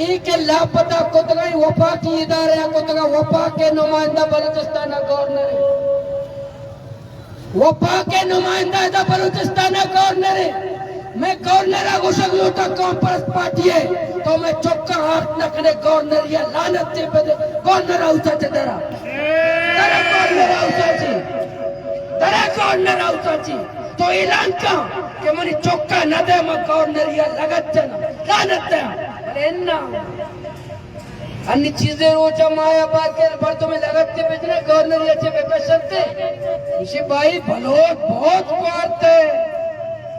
اے کہ لاپتہ کتگاں، وفاقی ادارہ کتگاں، وفاق ءِ نمائندہ بلوچستان ءِ گورنر اِنت۔ وفاق ءِ نمائندہ ادا بلوچستان ءِ گورنر اِنت۔ مئے گورنر ءَ گوشگ لوٹاں کانفرنس پارٹی ءَ، تو مئے چکاں آرت نہ کنے، گورنری ءَ لعنت ءَ بدے، گورنر ہاؤس ءَ چہ درا۔ درا گورنر ہاؤس ءَ چہ۔ درا گورنر ہاؤس ءَ چہ۔ تو اعلان کن کہ منی چکاں نہ دے، من گورنری ءَ لگت جناں۔ لعنت ءَ۔ بلے اناں۔ انی چیزے روچ ءَ ما یا بات کہ مردم لگت ءَ بجنے، گورنری ءَ چہ بکشنتے۔ گوشی بھائی بلوچ بہت کوارت ہے،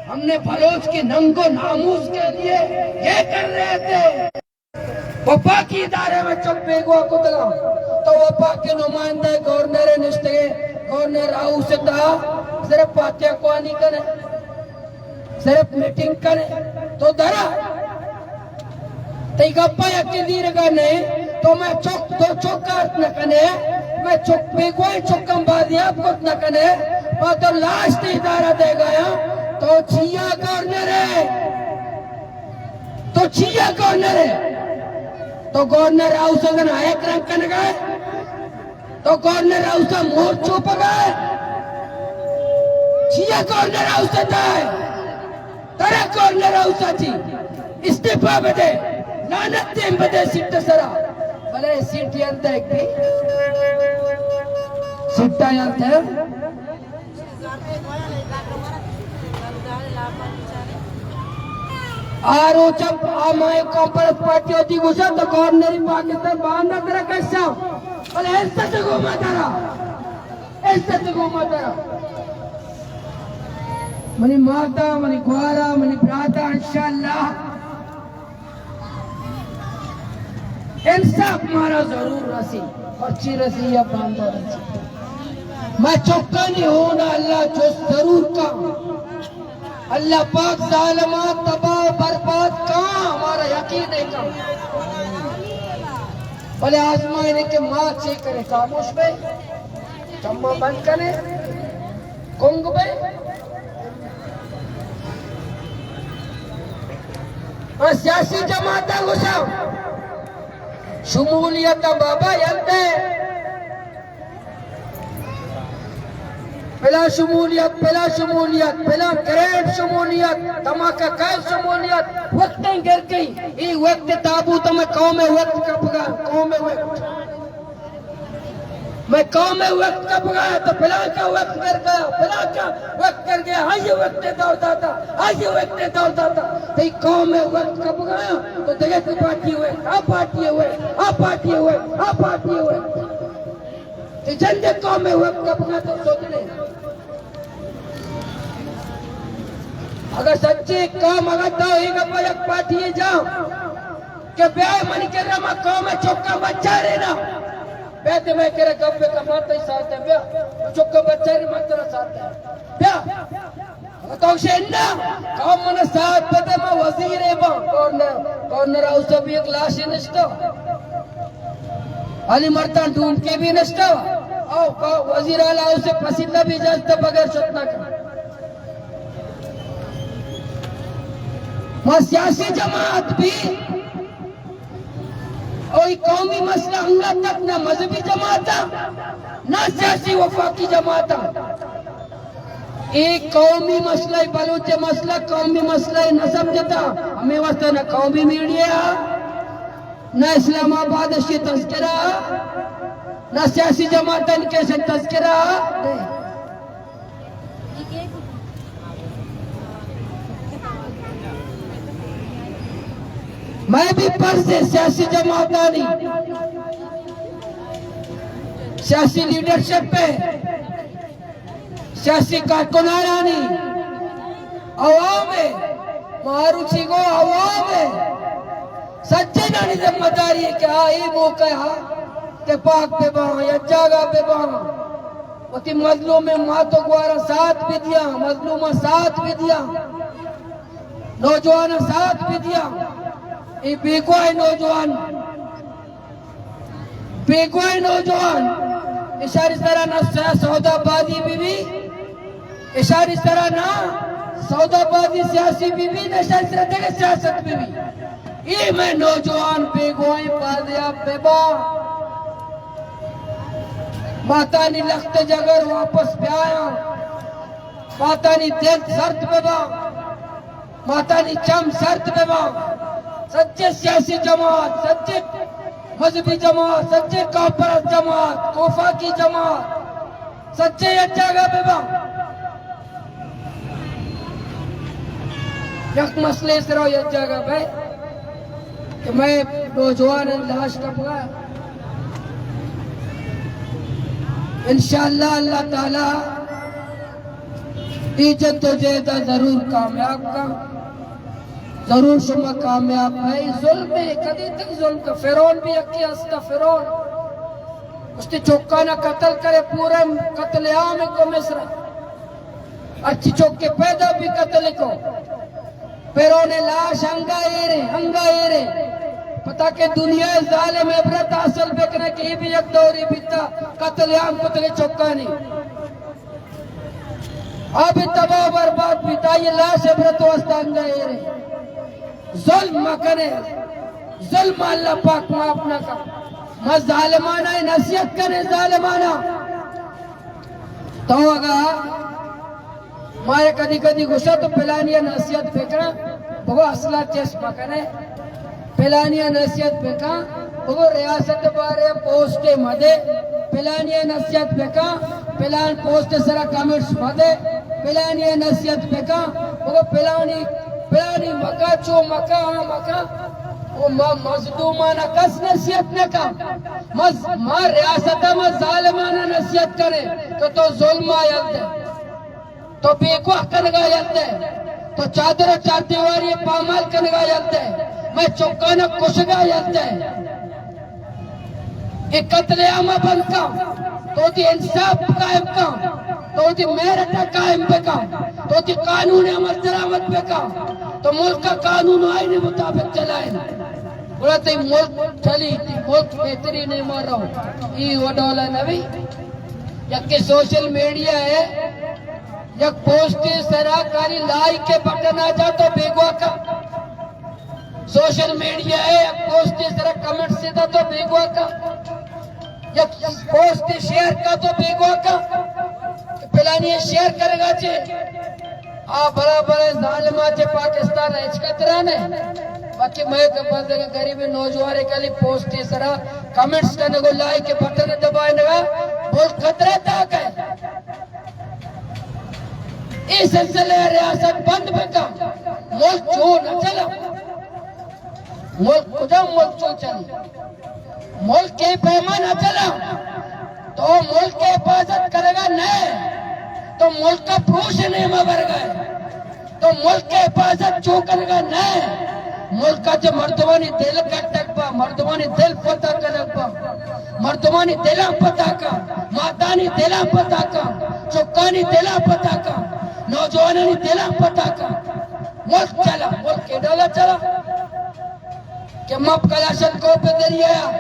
ہم نے بلوچ کے ننگ و ناموس کے لیے یہ کر رہے تھے۔ وفاقی ادارے میں چک بیگواہ کتگاں، تو وفاق کے نمائندہ گورنر نشتگے، گورنر ہاؤس ءِ تہا صرف فاتحہ خوانی کنے۔ صرف میٹنگ کنے تو درا۔ تئی گپا یکے دیرگا نئے، تو مئے چک، تو چک آرت نہ کنے، مئے چک بیگواہیں چکاں بازیاب کت نہ کنے، ما تو لاسٹ ادارہ دیگایا، تو چیا گورنر ہے؟ تو چیا گورنر ہے؟ تو گورنر ہاؤس ءَ زن ہائیک رنگ کنگا ہے؟ تو گورنر ہاؤس ءَ مور چوپگا ہے؟ چیا گورنر ہاؤس ءَ تھا ہے؟ ترا گورنر ہاؤس ءَ چی استعفی بدے، لعنت دیم بدے سیٹ سرا۔ بلے سیٹ یل دیکھ بھی، سیٹا یل تھے۔ آ روچ ءَ آ مئے کانفرنس پارٹی وتی گوشاں تو گورنری پاکستان باندہ ترا کشاں، بلے عزت گو ما ترا، عزت گو ما ترا۔ منی ماتا، منی گوارا، منی براتا، انشاءاللہ انصاف مارا ضرور رسی، پرچی رسی یا باندا رسی۔ ما چکانی ہونا اللہ چست ضرور کا۔ اللہ پاک ظالمان تباہ و برباد کا، ہمارا یقین ہے کا۔ بلے آزمائنے کہ ما چے کرے، خاموش بے، چما بند کنے، گنگ بے۔ آ سیاسی جماعت گوشاں شمولیت بابا یلدے، پلا شمولیت، پلا شمولیت، پلا گرینڈ شمولیت، دھماکہ کار شمولیت، وقتیں گر گئی، اے وقت تابوت میں قوم وقت کپگا، قوم وقت۔ میں قوم وقت کپگا تو پلا کا وقت گر گیا، پلا کا وقت گر گیا، آئی وقت دور داتا، آئی وقت دور داتا۔ تئی قوم وقت کپگا تو دگہ پارٹی ہوئے، آ پارٹی ہوئے، آ پارٹی ہوئے، آ پارٹی ہوئے۔ کہ جند قوم ءِ وقت کپگا تو سوچنے۔ اگر سچے قوم، اگر تو ایک گپا یک پارٹی جا کہ بیا منی کرا ما قوم ءِ چکا بچارے نا، بیا تے میں کرا گپ کما تئی ساتھ ہے، بیا چکا بچارے ما ترا ساتھ ہے، بیا۔ تو شے نا، قوم من ساتھ بدے، ما وزیر باں۔ گورنر، گورنر ہاؤس ءَ بھی یک لاشے نشتہ، علی مردان ڈومکے بھی نشتہ، او وزیر اعلیٰ ہاؤس ءَ پسندہ بھی اجازت بغیر شت نہ کن۔ ما سیاسی جماعت بھی، او ای قومی مسئلہ انگا تک نہ مذہبی جماعت، نہ سیاسی وفاقی جماعت۔ اے قومی مسئلہ، بلوچ مسئلہ، قومی مسئلہ نہ سمجھتا۔ ہمیں واسطہ نہ قومی میڈیا، نہ اسلام آباد اشی تذکرہ، نہ سیاسی جماعتن کے سے تذکرہ۔ میں بھی فرض ہے سیاسی جماعتانی، سیاسی لیڈرشپ پہ سیاسی کارکنانانی، عوام ءِ، ماروچی گو عوام ءِ، سجینانی ذمہ داری ہے کہ آ اے موقع ءَ تپاک بہ باں، یک جاگہ بہ باں، وتی مظلوم مات و گوارا ساتھ بہ دیاں، مظلوم ساتھ بہ دیاں، نوجوان ساتھ بہ دیاں۔ اے بیگواہ نوجوان، بیگواہ نوجوان، اشاری سرا نہ سیا-، سودا بازی بہ بی، اشاری سرا نہ سودا بازی سیاسی بہ بی، نہ اشاری سرا دگہ سیاست بہ بی۔ اے مئے نوجوان بیگواہیں بازیاب بہ باں، ماتانی لخت جگر واپس بیایاں، ماتانی دل سرد بہ باں، ماتانی چم سرد بہ باں۔ سجیں سیاسی جماعت، سجیں مذہبی جماعت، سجیں قوم پرست جماعت، وفاقی جماعت، سجیں یک جاگہ بہ باں۔ یک مسئلے سرا یک جاگہ بئے کہ مئے نوجوان لاش کپگا۔ انشاءاللہ اللہ تعالی اے جدوجہد ءَ ضرور کامیاب کن، ضرور شما کامیاب بئے۔ ظلم ہے، کدی تک ظلم کا؟ فرعون بھی یکے ہستا، فرعون۔ اس نے چکانا قتل کرے، پورا قتل عام کو مصر۔ ہرچی چکے پیدا بھی قتل کو۔ فرعون لاش انگا ایرے، انگا ایرے۔ پتا کہ دنیا ظالم عبرت حاصل بکنے کہ یہ بھی یک دوری بیتا، قتل عام کتنے چکانی۔ اب تباہ برباد بیتا، یہ لاش عبرت واسطہ انگا ایرے۔ ظلم مکنے، ظلم اللہ پاک معاف نہ کن۔ ما ظالمانا نصیحت کنے، ظالمانا۔ تو اگا مارے کدی کدی گوشا تو پلانی نصیحت بکن، بگو اصلا چش مکنے، پلانی نصیحت بکن، بگو ریاست بارے پوسٹ مدے، پلانی نصیحت بکن، پلان پوسٹ سرا کمنٹس مدے، پلانی نصیحت بکن، بگو پلانی، پلانی مکا، چو مکا، ہاں مکا۔ او ما مظلومانا کس نصیحت نکن۔ مز-، ما ریاست ما ظالمانا نصیحت کنے کہ تو ظلم آ یل دے، تو بیگواہ کنگا یل دے، تو چادر و چاردیواری پامال کنگا یل دے، مئے چکانا کشگا یل دے۔ اے قتل عام بند کن، تو وتی انصاف قائم کن، تو وتی میرٹ قائم بکن، تو وتی قانون عمل درآمد بکن، تو ملک قانون و آئین مطابق چلائیں۔ گڑا تئی ملک چلی، تئی ملک بہترین ما رو۔ ای وڈولا نبی، یکے سوشل میڈیا ہے، یک پوسٹ سرا کاری لائک کے بٹن آ جا تو بیگواہ کن۔ سوشل میڈیا ہے، یک پوسٹ سرا کمنٹ سے دا تو بیگواہ کن۔ یک پوسٹ شیئر کا تو بیگواہ کن۔ پلانی شیئر کرگا چے۔ آ برابر ظالما چے پاکستان ہچ خطرہ نے۔ باقی میں کہ بندے غریب نوجوان کلی پوسٹ سرا کمنٹس کنگو، لائک بٹن دبائنگا، بول خطرہ تاک ہے۔ اے سلسلہ ریاست بند بکن، ملک چو نہ چلا۔ ملک کجا ملک چو چلی؟ ملک کے پیما نہ چلا۔ تو ملک کے حفاظت کرگا نہ، تو ملک کا پروش نیما برگا۔ تو ملک ءِ حفاظت چو کنگا نہ، ملک ءَ چہ مردمانی دل کٹگ با، مردمانی دل پتہ کنگ با، مردمانی دلاں پتہ کن، ماتانی دلاں پتہ کن، چکانی دلاں پتہ کن، نوجوانانی دلاں پتہ کن۔ ملک چلا، ملک اے ڈولا چلا کہ ما کلاشنکوپ ءِ ذریعہ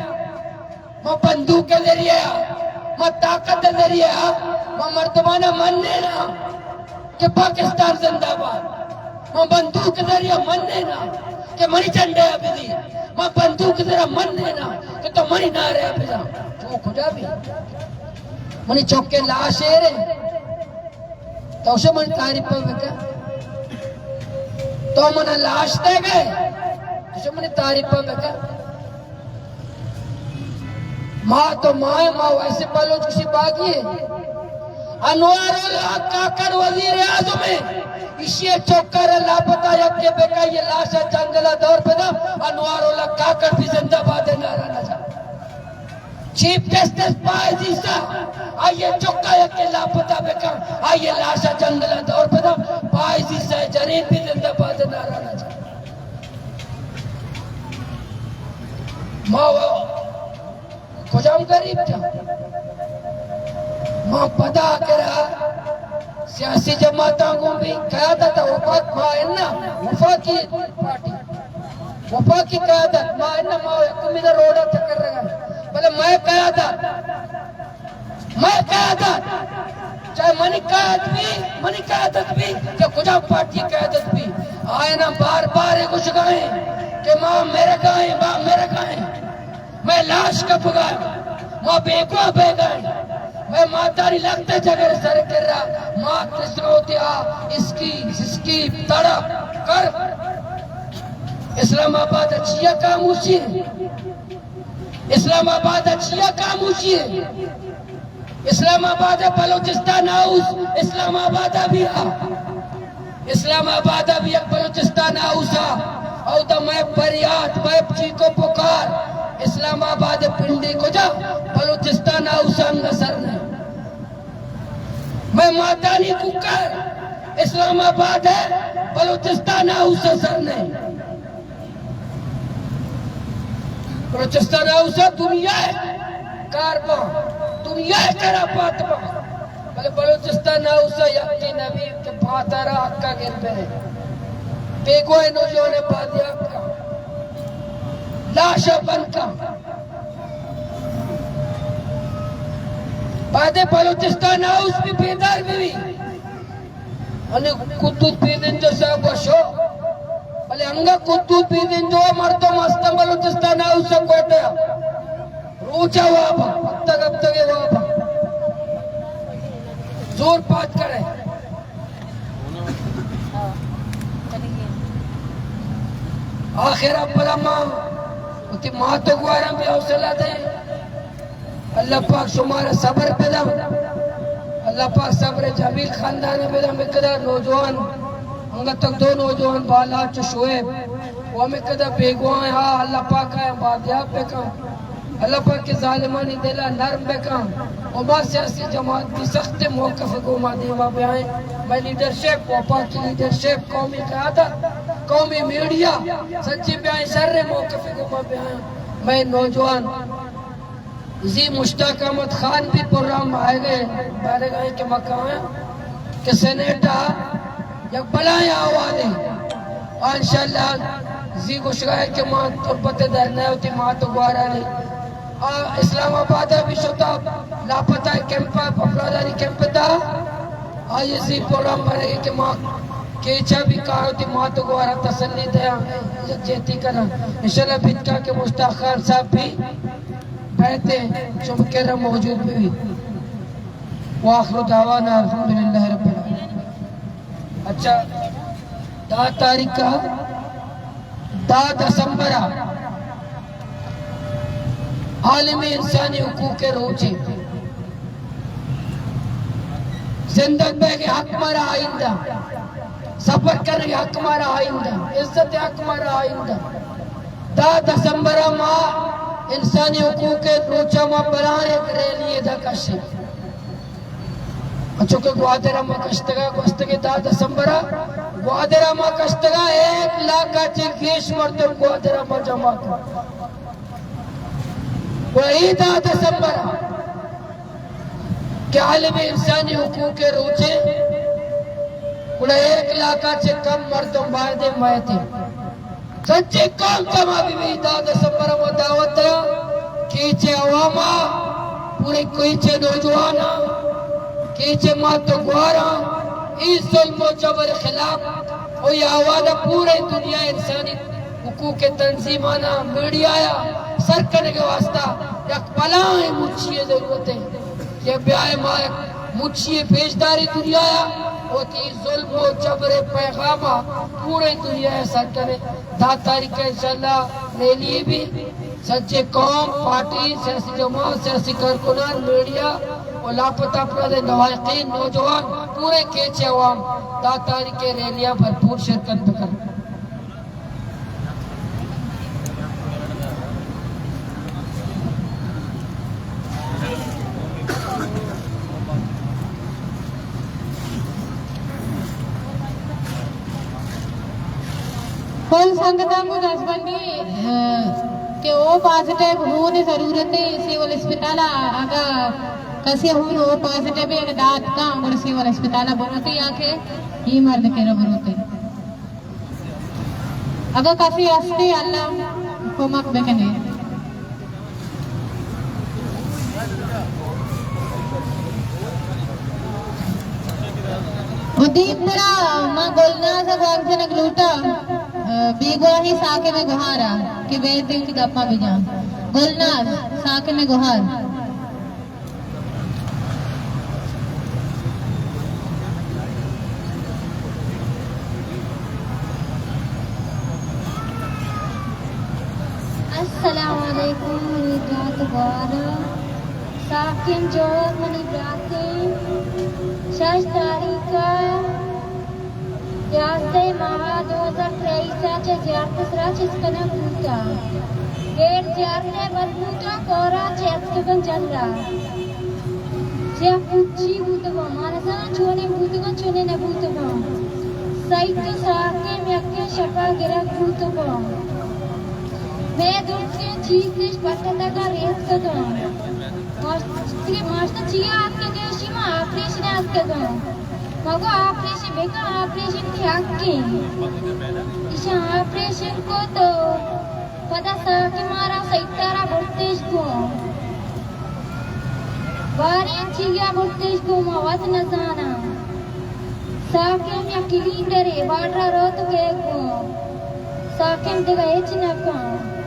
ما بندوک ءِ ذریعہ، ما طاقت ءِ ذریعہ، ما مردمانا منینا کہ پاکستان زندہ باد۔ ما بندوک ءِ ذریعہ منینا کہ منی جھنڈے ءَ بدی۔ ما بندوک ءِ ذریعہ منینا کہ تو منی نعرہ ءَ بزاں۔ تو کجا بی؟ منی چکے لاش ایر اِنت۔ تو شو منی تعریف پہ بکن۔ تو منا لاش دے گئے۔ تو شو منی تعریف پہ بکن۔ ما تو ماں، ما ویسے بلوچ کسی باغی ہے۔ انوار الحق کاکڑ وزیر اعظم ہے۔ اسی چوکر لاپتہ یک کے بکا، یہ لاشا جنگلہ دور پہ دا۔ انوار الحق کاکڑ بھی زندہ باد ہے، نعرہ نہ جا۔ چیف جسٹس فائز عیسیٰ، آئیے چکا یکے لاپتہ بکن، آئیے لاشا جنگل دور پدا، فائز عیسیٰ جنین بھی زندہ باد، نعرہ نہ جا۔ ما و کجام غریب تھا؟ ما پدا کرا سیاسی جماعتاں گوں بھی قیادت، وفاق ما انا، وفاقی پارٹی، وفاقی قیادت ما انا، ما یکمی دا روڈا چکر رہا، بلے مئے قیادت، مئے قیادت، چاہے منی قیادت بھی، منی قیادت بھی، چاہے کجام پارٹی قیادت بھی، آئینا بار بار گوشگائیں کہ ما مرگائیں، با مرگائیں۔ مئے لاش کپگا، ما بیگواہ بیگائیں۔ مئے ماتانی لگتے جگر سر کرا، ما کسروتیا اسکی سسکی تڑپ کر۔ اسلام آباد چیا خاموشی ہے؟ اسلام آباد چیا خاموشی ہے؟ اسلام آباد ء بلوچستان ہاؤس، اسلام آباد ء بھی آ، اسلام آباد ء بھی یک بلوچستان ہاؤس آ، او دا مئے پریات، مئے چیکو پکار، اسلام آباد ء پنڈی کجا؟ بلوچستان ہاؤس ء انگا سر نہ۔ مئے ماتانی کوکار، اسلام آباد ء بلوچستان ہاؤس ء سر نہ۔ بلوچستان ہاؤس ء دنیا ء کارباں، دنیا ء کرا پات باں، بلے بلوچستان ہاؤس ء یکے نبی کہ پاتارا حقا گر بنے۔ بیگواہ نوجوان ء بازیاب کن، لاش ء بند کن۔ بعد بلوچستان ہاؤس بھی بیدار بھی۔ انی قدوس پیرزنجو صاحب گوشو، بلے انگا قدوس پیرزنجو مردم ہستن بلوچستان ہاؤس کوئٹہ۔ روچا وابا، ہفتگ ہفتگ وابا۔ زور پات کرے۔ آخر اب بلا ما وتی مات و گوارا بھی حوصلہ دے۔ اللہ پاک شمارا صبر بدن۔ اللہ پاک صبر جمیل خاندان بدن۔ مقدار نوجوان، انگت تک دو نوجوان بالاچ و شعیب، و مقدار بیگواہ ہاں، اللہ پاک آیا بازیاب بکن۔ اللہ پاک کے ظالمانی دلا نرم بکن۔ و ما سیاسی جماعت بھی سخت موقف گوما دیما بیائیں۔ میں لیڈرشپ، وفاقی لیڈرشپ، قومی قیادت، قومی میڈیا، سچی بیائیں، شر موقف گوما بیائیں۔ میں نوجوان زی مشتاق احمد خان بھی پروگرام آئے گئے، بارے گئے کہ مکان کہ سینیٹ آ یک بلائیں آوازے۔ آ انشاءاللہ زی گوشگا ہے کہ ما تربت در نہ ہوتی، ما تو گوارا نہیں۔ آ اسلام آباد بھی شتا، لاپتہ کیمپ، پپلادانی کیمپ تا۔ آئی زی پروگرام بنے کہ ما کیچا بھی کار ہوتی، ما تو گوارا تسلی دیا، جیتی کرا۔ انشاءاللہ بیتکا کہ مشتاق خان صاحب بھی بیت شما کرا موجود بی۔ وآخر دعوانا الحمدللہ رب العالمین۔ اچھا، دہ تاریخ کا، دہ دسمبر آ عالمی انسانی حقوق کے روچے۔ زندگ بے کے حق مارا آئندہ، سفر کرنے کے حق مارا آئندہ، عزت حق مارا آئندہ۔ دہ دسمبر ء ما انسانی حقوق ء روچ ء ما بلاہیں یک ریلی ء ادا کشیں۔ چونکہ گوادر ء ما کشتگ ء، گوستگیں دہ دسمبر ء گوادر ء ما کشتگ ء، ایک لاکھ ء چہ گیش مردم گوادر ء ما جمع کت۔ و اے دہ دسمبر ء کہ عالم انسانی حقوق ء روچ ء، گڑا ایک لاکھ ء چہ کم مردم باید ء میت انت۔ سجیں قوم جمع بہ بیت، دہ دسمبر ء ما دعوت دیاں، کیچ ء عوام ء، پورے کیچ ء نوجوان ء، کیچ ء مات و گوار ء، اے ظلم و جبر ء خلاف و اے آواز ء پورے دنیا ء انسانی حقوق ء تنظیماناں، میڈیا ء سر کنگ ء واسطہ یک بلاہیں مچی ء ضرورت انت کہ بیائے ما یک مچی ء پیش داریں دنیا ء، وتی ظلم و جبر ء پیغام ء پورے دنیا ء سر کنیں۔ دہ تاریخ ء انشاءاللہ ریلی بی، سجے قوم، پارٹی، سیاسی جماعت، سیاسی کارکنان، میڈیا و لاپتہ افراد ء لواحقین، نوجوان، پورے کیچ ء عوام دہ تاریخ ء ریلی ء بھرپور شرکت بکن۔ کل سنگتاں گوں دزبندی کہ او پازیٹیو ہون ء ضرورت ہے سول اسپتال ء، اگا کسی ہون او پازیٹیو ہے، اگا دات کاں گڑا سول اسپتال ء بروتے یا کہ ای مرد کرا بروتے۔ اگاں کسے ہستے، اللہ کمک بکنے۔ و دیمترا ما گلناز ء گوانک جنگ لوٹاں۔ بیگواہیں ساکم ءِ گہار ءَ کہ بیت انت گپاں بجاں۔ گلناز، ساکم ءِ گہار۔ السلام علیکم منی برات گوار۔ ساکم جوہر منی براتیں۔ شش تاریخ ءَ یازدہ ماہ دو ہزار تئیس ءَ چہ زیارت ءِ سرا چست کنگ بوتگ۔ ڈیڑھ زیارت ءَ بند بوتگ، کور ءَ چہ اتکگاں جھل ءَ۔ سیاہ پچی بوتگاں، ما نزاناں چونیں بوتگاں، چونیں نہ بوتگاں۔ سعید ءُ ساکم یکیں شپ ءَ گرگ بوتگاں۔ مئے درستیں چیز اش پٹتگ ءُ ریتکگاں۔ ماشتر، ماشتر چیا اتکگ ئے؟ اشی ما آپریشن ءَ اتکگاں۔ ما گو آپریشن بکن، آپریشن تئی حق ایں۔ ایشاں آپریشن کت ءُ پدا ساکم ءَ را سیتار ءَ برتش گوں۔ باریں چیا برتش گوں ما وت نزاناں۔ ساکم یک کلینڈرے، بارڈر ءَ روت کئیت گوں۔ ساکم دگہ ہچ نہ کن۔